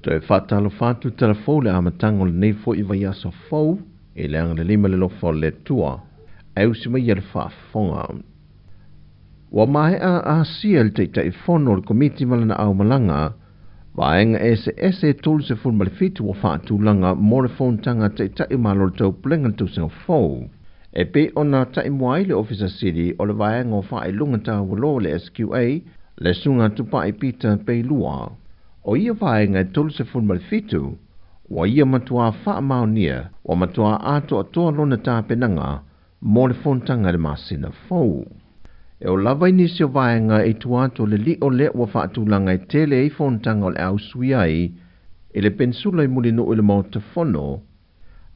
Toe faatalofa atu talafou le amataga o lenei fo'i vaiaso fou i le agalelei ma le alofa o le Atua e usi mai ia le faafofoga. Ua maea asia e le Taitaifono o le Komiti ma lana aumalaga vaega eseese e 37 ua faatulaga mo le fonotaga a Taitai o Malo o le Taupulega i le tausaga fou. E pei ona taimua ai le Ofisa Sili o le Vaega o Faailoga Taualoa le SQA, le Susuga Tupai Peter Peilua. O ia vaega e 37, ua ia matuā faamaonia, ua matuā atoatoa lona tapenaga mo le fonotaga i le masina fou. E oo lava i nisi o vaega i tua atu o le lio lea ua faatulaga e tele ai fonotaga o le a usuia ai i le Penisula i Mulinuu i le Maota Fono,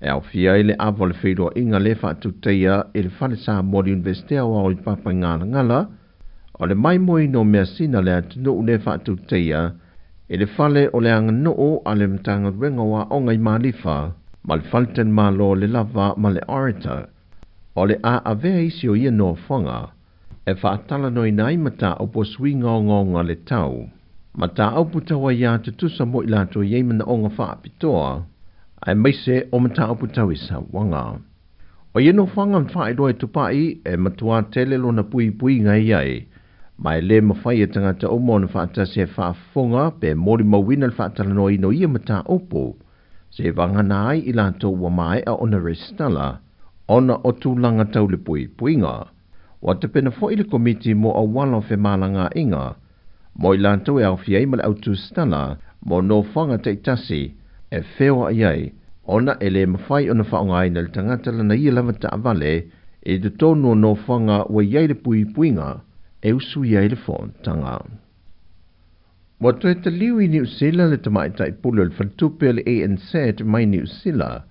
e aofia ai le ava o le feiloaiga lea faatutaia i le Fale Samoa o le Iunivesite Aoao i Papaigalagala, o le maimoaina o measina a le atunuu lea faatutaia i le Fale o le Aganuu a le Matagaluega o Aoga i Malifa ma le Faletalimalo o le Lava ma le Orator. O le a avea isi o ia nofoaga e faatalanoaina ai mataupu o suiga ogaoga o le tau, mataupu tau aiā tutusa mo i latou e i ai manaoga faapitoa, aemaise o mataupu tau i sauaga. O ia nofoaga na faailoa e Tupai e matuā tele lona puipuiga e i ai, ma e le mafai e tagata uma ona faatasi e faafofoga pe molimauina le faatalanoaina o ia mataupu, se vagana ai i latou ua maea ona resitala ona o tulaga tau le puipuiga. Ua tapena foi le Komiti mo auala o femalagaaiga mo i latou e aofia ai ma le au tusitala mo nofoaga taitasi e feoai ai, ona e le mafai ona faaaogaina e le tagata lana ia lava taavale i totonu o nofoaga ua i ai le puipuiga e usuia ai le fonotaga. Ua toe taliu i Niu Sila le tamaitai pule o le faletupe o le ANZ mai Niu Sila,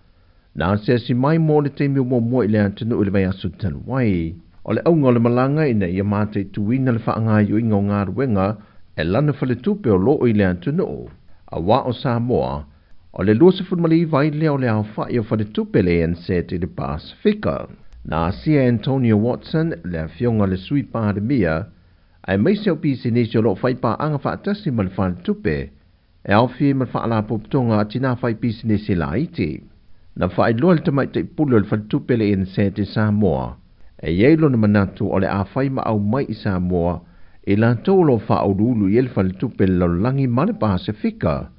na asiasi mai mo le taimi o muamua i le atunuu i le vaiaso talu ai. O le auga o le malaga ina ia mataituina le faagaoioiga o galuega e lana faletupe o lo o i le atunuu, aua o Samoa, o le 29 ai lea o le aofai o faletupe le ANZ i le Pasefika. Na asia e Antonio Watson, le afioga i le Sui Palemia, aemaise o pisinisi o lo o faipaaga faatasi ma le faletupe, e aofia ai ma le Faalapotopotoga a Tinā Faipisinisi Laiti. Na faailoa e le Tamaitai Pule o le Faletupe le ANZ i Samoa, e i ai lona manatu o le a fai ma aumai i Samoa i latou o lo o faauluulu i ai le faletupe i le lalolagi ma le Pasefika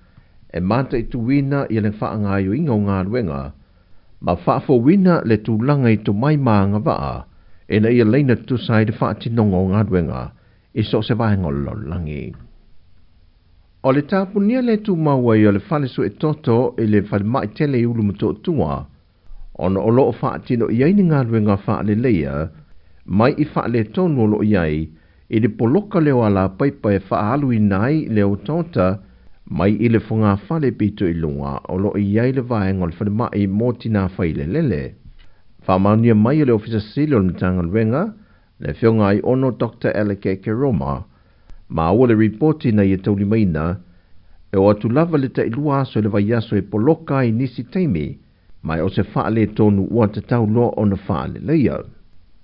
e mataituina i le faagaoioiga o galuega ma faafouina le tulaga i tomai ma agavaa ina ia laina tutusa ai le faatinoga o galuega i so o se vaega o le lalolagi. O le tapunia le tumau ai o le fale suetoto i le falemai tele i Ulumotootua, ona o lo o faatino i ai ni galuega faaleleia mai i faaletonu o lo o i ai i le poloka lea o alapaipa e faaaluina ai le otaota mai i le fogafale pito i luga o lo o i ai le vaega o le falemai mo tinā failelele. Faamaonia mai e le Ofisa Sili o le Matagaluega, le Afioga Aiono Doctor Alec Ekeroma, maua le ripoti na ia taulimaina e oo atu lava le tailua aso i le vaiaso e poloka ai nisi taimi, ma o se faaletonu ua tatau loa ona faaleleia.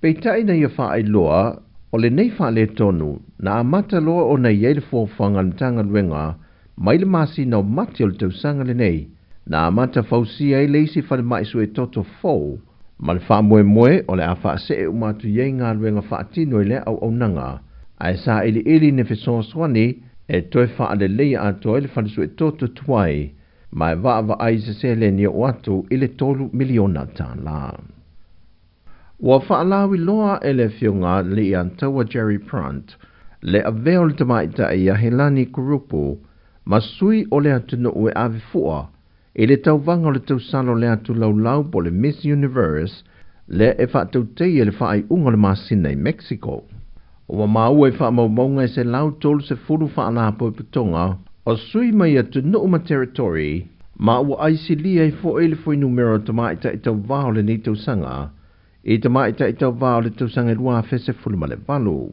Peitai na ia faailoa o lenei faaletonu na amata loa ona i ai le fuafuaga a le Matagaluega mai le masina o Mati o le tausaga lenei, na amata fausia ai le isi falemai suetoto fou ma le faamoemoe o le a faasee uma atu i ai galuega faatino i lea auaunaga, ae sailiili ni fesoasoani e toe faaleleia atoa ai le fale suetoto tuai ma e vaavaai i se seleni oo atu i le $3 miliona. Ua faalauiloa e le Afioga Leiataua Jerry Prant le avea o le tamaitai ia Helani Kurupu ma sui o le atunuu e ave fua i le tauvaga o le tausala o le atu laulau po o le Miss Universe lea e faatauteia i le faaiuga o le masina i Mexico. Ua maua i faamaumauga e 130 faalapotopotoga o sui mai atunuu ma territory ma ua aisilia ai foi le fuainumera o tamaitai tauvā o lenei tausaga i tamaitai tauvā o le tausaga e 2018.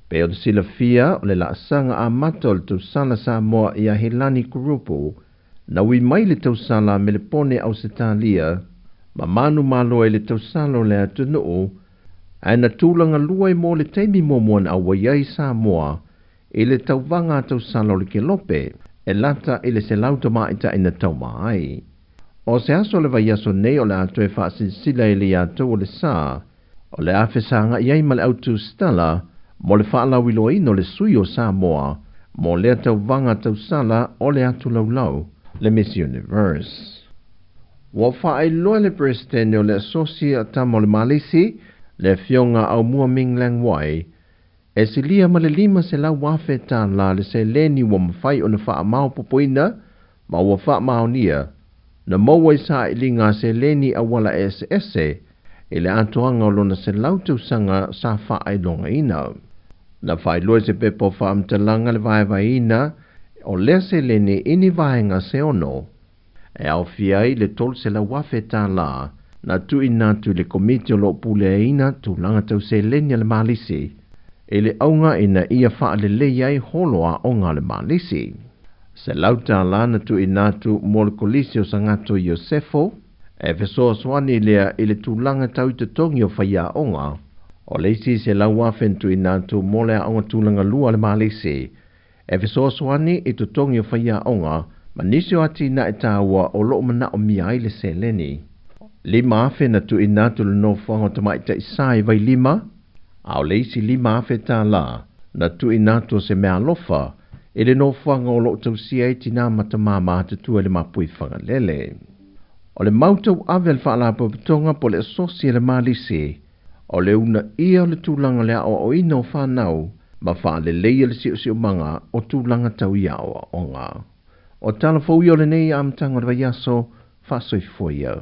Pei ona silafia o le laasaga amata o le tausala Samoa ia Helani Kurupu na ui mai le tausala Melepone Ausetalia ma manumalo ai le tausala o le atunuu ae na tulaga lua ai mo le taimi muamua na auai ai Samoa i le tauvaga a tausala o le Kelope. e lata i le 100 tamaitai na tauma ai. O se aso o le vaiaso nei o le a toe faasilasila i le ia tou o le sa, o le a fesagai ai ma le au tusitala mo le faalauiloaina o le sui o Samoa mo lea tauvaga tausala o le atu laulau, le Miss Universe. Ua faailoa e le Peresetene o le Asosi a Tama o le Malisi, le Afioga Aumua Ming Leng Wai, e silia ma le $500,000 tālā le seleni ua mafai ona faamaopoopoina ma ua faamaonia na maua i sailiga a seleni auala eseese i le atoaga o lona 100 tausaga sa faailogaina. Na faailoa i se pepa o faamatalaga le vaevaeina o lea seleni i ni vaega se ono, e aofia ai le $300,000 tālā na tuuina atu i le Komiti o lo o puleaina tulaga tau seleni a le Malisi i le auga ina ia faalelei ai holo aoga a le Malisi. $100 na tuuina atu mo le Kolisi o Sagato Iosefo, e fesoasoani lea i le tulaga tau i totogi o faiaoga. O le isi $100,000 na tuuina atu mo le aoga tulaga lua a le Malisi, e fesoasoani i totogi o faiaoga ma nisi o atinae taua o lo o manaomia ai le seleni. $5,000 na tuuina atu le nofoaga o Tamaitai Sa i Vailima, a o le isi $5,000 na tuuina atu o se meaalofa i le nofoaga o lo o tausia ai tinā ma tamā matutua i le mapui Fagalele. O le mau tauave a le Faalapotopotoga po o le Asosi a le Malisi, o le uunaia o le tulaga o le aoaoina o fanau ma faaleleia le siosiomaga o tulaga tau i aoaoga. O tala fou ia o lenei amataga o le vaiaso, faasoifua ia.